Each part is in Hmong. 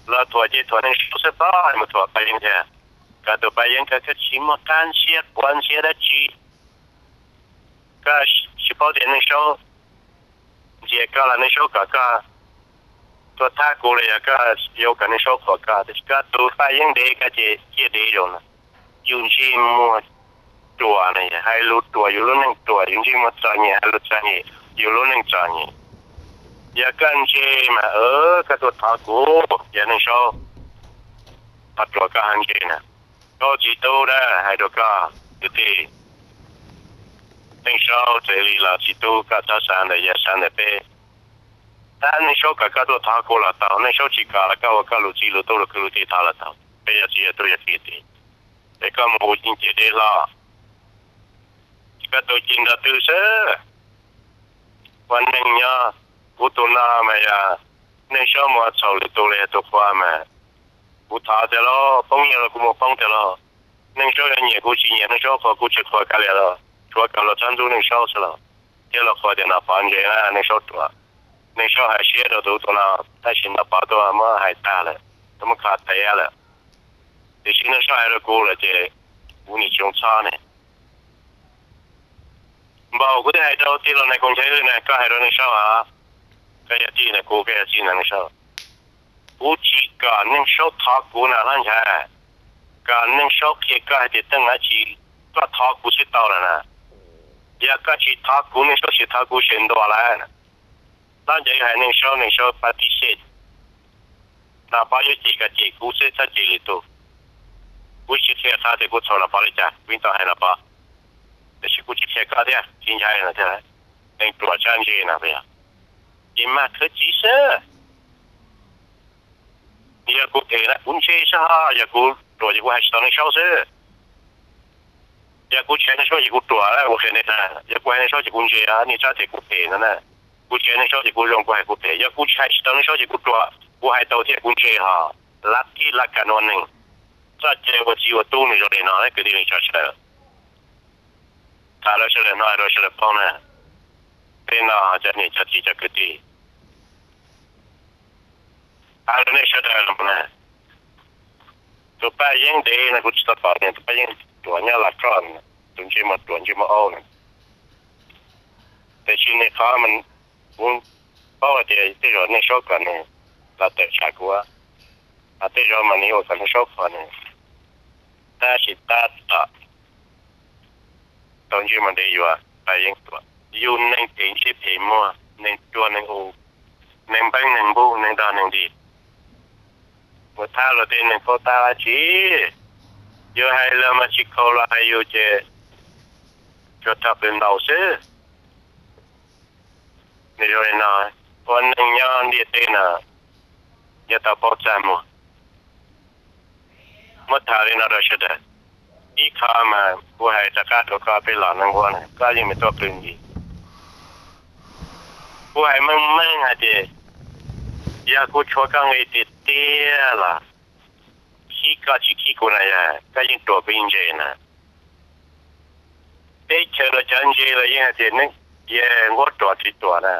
Los thuam ces thuam Neej Saub xwb, pab mus thuam Paj Yeeb thiab. Koj tus Paj Yeeb koj tsis muaj qab ntshiab quav ntshiab dab tsi. Koj tsis paub tias Neej Saub ntxias koj los Neej Saub kom koj tuaj thab kuv los yog koj yuav kom Neej Saub qhuas koj, tab sis koj tus Paj Yeeb dev koj ces cia dev zoo na. Yus ntsej muag ruam na, hais lus ruam yus lub neej ruam, yus ntsej muag txom nyem hais lus txom nyem yus lub neej txom nyem. Yog koj ntse mas koj tuaj thov kuv, yog Neej Saub thov ruam koj ho ntse na. Koj txiv tub na, hais rau koj kwv tij, Neej Saub txawm li los txiv tub koj txhob xav ntawm yawg xav ntawm peb. Tab Neej Saub kom koj tuaj thov kuv los tau, Neej Saub tsis kom los koj ua koj lus txij lus tub lus kwv lus tij thov los tau. Peb yog txiv yog tub yog kwv yog tij, es koj mus hu cim ces dej hlo, koj tus ci nrog twg xwb. Ua neej nyob, kuv tus no mas yog Neej Saub mus txhaum lwm tus los yog tus qhua mas kuv thov tiag lauj, poob nyiaj los kuv mus poob tiag lauj. Neej Saub yuav nyiam kuv tsis nyiam, Neej Saub qhuas kuv tsis qhuas, kav liam los tshuav kom luag txhob ntxub Neej Saub xwb los, thiab luag qhuas tias Nom Pov ntse na, Neej Saub ruam. Neej Saub hais siab rau tus tus no, tab sis Nom Pov tuaj muab hais tag lawm, tuaj muab kho tev lawm. Tiam sis Neej Saub hais rau kuv lawm ces kuv nim tsis zoo txhob ne. Npaum kuv twb hais rau tij laug Nais Koom Nchaiv Wb na, koj hais rau Neej Saub os, koj yog tij ntawm kuv, koj yog txiv ntawm Neej Saub. Kuv tsis kom Neej Saub thov kuv na Hlob Nchaiv, kom Neej Saub qhia koj hais tias teej dab tsi, koj thov kuv xwb tau lawm na. Yog koj tsis thov kuv, Neej Saub tsis thov kuv ces ntuas lawm. Hlob Nchaiv Wb hais Neej Saub, Neej Saub pab tib sej. Nom Pov yuav cem koj cem kuv xwb, txhob cem lwm tus. Kuv tsis qhia qhov tias kuv txhaum Nom Pov li cas, kuv yeej tau hais Nom Pov, tab sis kuv tsis qhia koj thiab txiv Nchaiv no thiab. Neeg ruam txhob ntse no yog, ces mag khawb txiv xwb. Yog kuv phem na kuv ntse xwb ho, yog kuv ruam ces kuv hais tsis tau Neej Saub xwb. Yog kuv tsis hais Neej Saub ces kuv ruam, kuv qhia nej na, yog kuv hais Neej Saub ces kuv ntse, nej txhob tias kuv phem no na. Kuv tsis hais Neej Saub ces kuv zoo, kuv hais kuv phem. Yog kuv tsis hais tsis tau Neej Saub ces kuv ruam, kuv hais tau thiab kuv ntse ho. Lab thib lab kas ua neeg, txoj cai ua txiv ua tub nws zoo li no, kwv tij neej tsa sawv daws. Tham rau sawv daws hnov, rau sawv daws paub na. Tej no cov niam cov txiv cov kwv tij, hais rau nej sawv daws los na. Tus Paj Yeeb dev no kuv tsis tau pom tias tus Paj Yeeb ruam nyob Los Tsuas, tus ntsej muag ruam ntsej muag aub no. Tiam sis nws qhov mas kuv paub hais tias tej zaum Neej Saub kom nws los tawm tsam kuv, hos tej zaum mas nws ua kom Neej Saub qhuas nws. Tab sis tab tom tau ntsej muag dev yuav Paj Yeeb ruam. Yus neeg phem ntsej phem muag, neeg ruam neeg u, neeg npeeb neeg npub, neeg dog neeg dig. Mus thab luag tej neeg paub tab dab tsi? Yus hais los mas tsis khaus, los hais yus ces tsuas txog qw ntaus xwb. Nws zoo li no, ua neeg nyob ntiaj teb no yuav tau paub txaj muag. Muab tham li no rau sawv daws. Ib qho mas kuv hais rov qab rau koj, peb los neeg ua na, koj yeej meem tuaj qw ntxiv. Kuv hais meej meej hais tias yog kuv tshuav koj nqi tiag tiag los khib koj tsis khib kuv na, yog koj yeej ruam kuv yeej ntse na. Teb chaws los cov ntse los yeej hais tias nquab ruam tsis ruam na.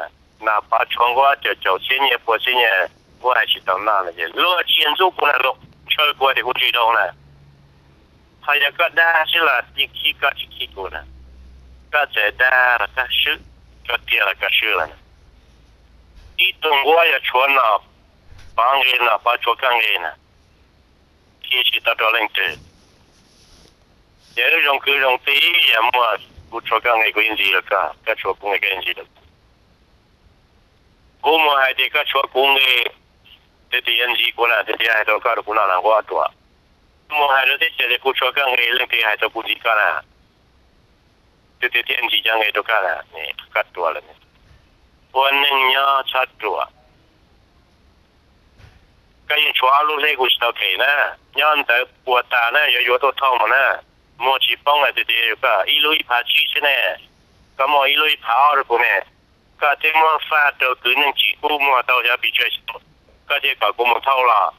Nom Pov tshuav nquab caum caum txhiab nyiaj pua txhiab nyiaj, nquab hais tsis tau noj no ces luag tsis ntxub kuv na, luag ntshaw kuv tias kuv ntse dhau na. Ho yog koj dag xwb los yeej khib koj tsis khib kuv na. Koj txawm dag los koj swb, koj tiag los koj swb lawm na. Ib tug nquab yog tshuav Nom Pov nqi, Nom Pov tshuav koj nqi na, khib tsis tau rau leej twg. Ces wb zoo kwv zoo tij, yog muaj kuv tshuav koj nqi kuv yeej ntxiv rau koj, koj tshuav kuv nqi koj yeej ntxiv rau kuv. Kuv mus hais tias koj tshuav kuv nqi, leej twg yuav ntxiv kuv na? Leej twg hais rau koj rau kuv noj los nquab ruam? Kuv mus hais rau teb chaws tias kuv tshuav koj nqi, leej twg hais rau kuv ntxiv koj na? Leej twg thiaj ntxiv cov nqi rau koj na? Koj ruam lawm. Ua neeg nyob txhob ruam. Koj yeej tshuav ob lub hleb kuv tsis tau them na, nyob ntawd puas tas na, yuav yuav tuaj thooj mus na. Muag tsis poob na, tias tias koj ib lub ib phav tsib xwb ne, koj muaj ib lub ib phav ob rau kuv ne. Koj thiaj muab faj rau kwv Neej Tsim Kub muag tau xyov pes tsawg xyoo, koj thiaj kom kuv mus thauj los.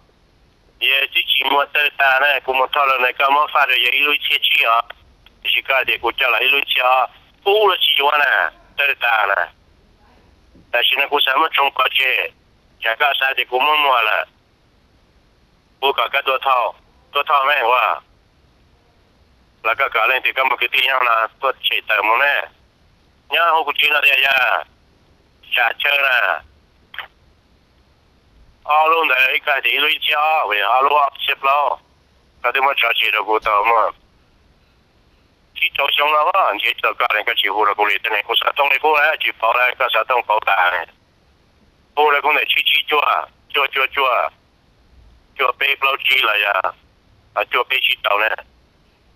Yog twb tsis muag tawg tas na, kuv mus thauj los na, koj muab faj rau yog ib lub ib txhiab tsib os, tiam sis koj tias kuv coj los ib lub ib txhiab os, kuv los tsis yuav na, tawg tas na. Tam sim no kuv xav muab tsoo pov tseg, tsam koj xav tias kuv muab muag lawm. Kuv kom koj tuaj thauj, tuaj thauj ne ua, los koj kom leej twg koj muaj kwv tij nyob no tuaj tshem tawm mus ne. Nyob hauv kuv tsev no tias yog tsam chaw na, ob lub ntawd ib koj tias ib lub ib txhiab ob, ob lub ob txhiab plaub, koj twb muab tso tseg rau kuv tau muaj tsib rau xyoo no, ntshe tsis tau koj ne, koj tsis hu rau kuv li. Tej ne kuv xov tooj li qub lawm, tsis pauv lawm, koj xov tooj pauv tas ne. Hu rau kuv ntawm tsib tsib cuaj, cuaj cuaj cuaj, cuaj peb plaub tsib los yog cuaj peb tsib rau na.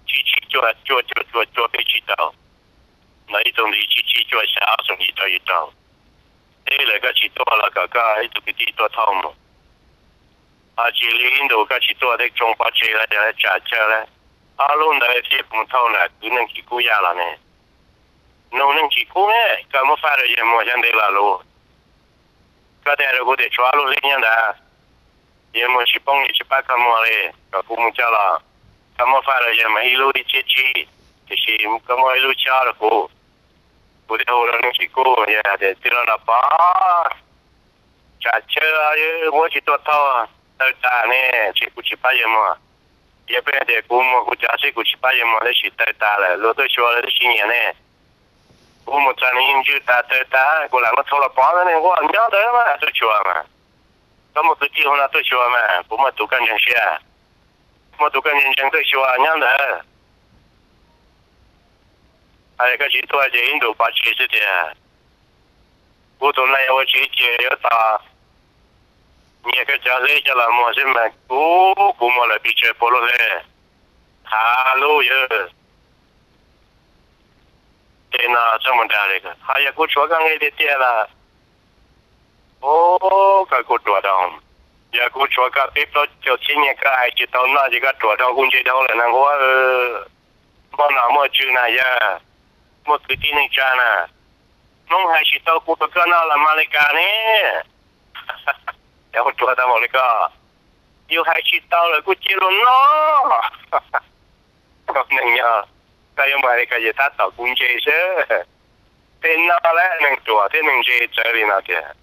Tsib tsib cuaj, cuaj cuaj cuaj, cuaj peb tsib rau. Ntawm ib tug ntxiv tsib tsib cuaj xya ob xoom yim rau yim rau. Teb lawm koj tsis tuaj los kom koj ib tug kwv tij tuaj thauj mus. Ho tsis li ib ntus koj tsis tuaj tej tsoo pov tseg los yog tsam chaw lawm, ob lub ntawd thiab kuv mus thauj nram kwv Neej Tsis Kub Yaj los ne. Nug Neej Tsis Kub ne, koj muab faj rau yawg Muas xyov ntev los lus. Koj thiaj hais rau kuv tias tshuav ob lub hleb nyob ntawd, yawg Muas tsis poob, yawg tsis pab koj muag li, kom kuv mus coj los. Koj muab faj rau yawg Muas ib lub ib txhiab tsib, tiam sis koj muab ib lub txhiab ob rau kuv. Kuv thiaj hu rau Neej Tsis Kub, yawg tias tij laug Nom Pov, tsam chaw muab tsis tuaj thauj, tawg tas ne, ces kuv tsis pab yawg muag. Yog peb tias kuv muag kuv cov xwb, kuv tsis pab yawg muag, tab sis tawg tas lawm, luag tuaj xyuas lawv twb tsis nyiam ne. Kuv mus txog nws yeej ntswj tas tawg tas, kuv lam muab thauj los pov ntawd ne, ua nyob ntawd mas tuaj xyuas mas. Koj muaj kwv tij hu no tuaj xyuas mas, kuv muaj tus koj ntseeg siab, muaj tus koj ntseeg ntseeg tuaj xyuas nyob ntawd. Hais koj tsis tuaj ces ib ntus pov tseg xwb tiag. Kuv tus neeg ua tsev ces yuav tos nyiag koj cov hleb coj los muag xwb mas, kuv, kuv muag lawm pes tsawg pua lub hleb. Thav lub yawg, tej no txhob mus dag li. Ho yog kuv tshuav koj nqe tiag tiag los, o, koj kuj ruam dhau. Yog kuv tshuav koj peb plaub caug txhiab nyiaj koj hais tsis tau noj ces koj ruam dhau kuv ntse dhau lawm na nquab. Muaj nom muaj tswv na yawg, muaj kwv tij neej tsa na. Hmoob hais tsis tau kuv rau koj noj los mas li cas ne? Yog ua ruam tau npaum li koj, yus hais tsis tau lawm kuj cia luag noj. Neeg nyob, koj yuav mus hais li koj ces tab tom kuv ntse xwb. Tej no lawm neeg ruam thiab neeg ntse txawv li no tiag.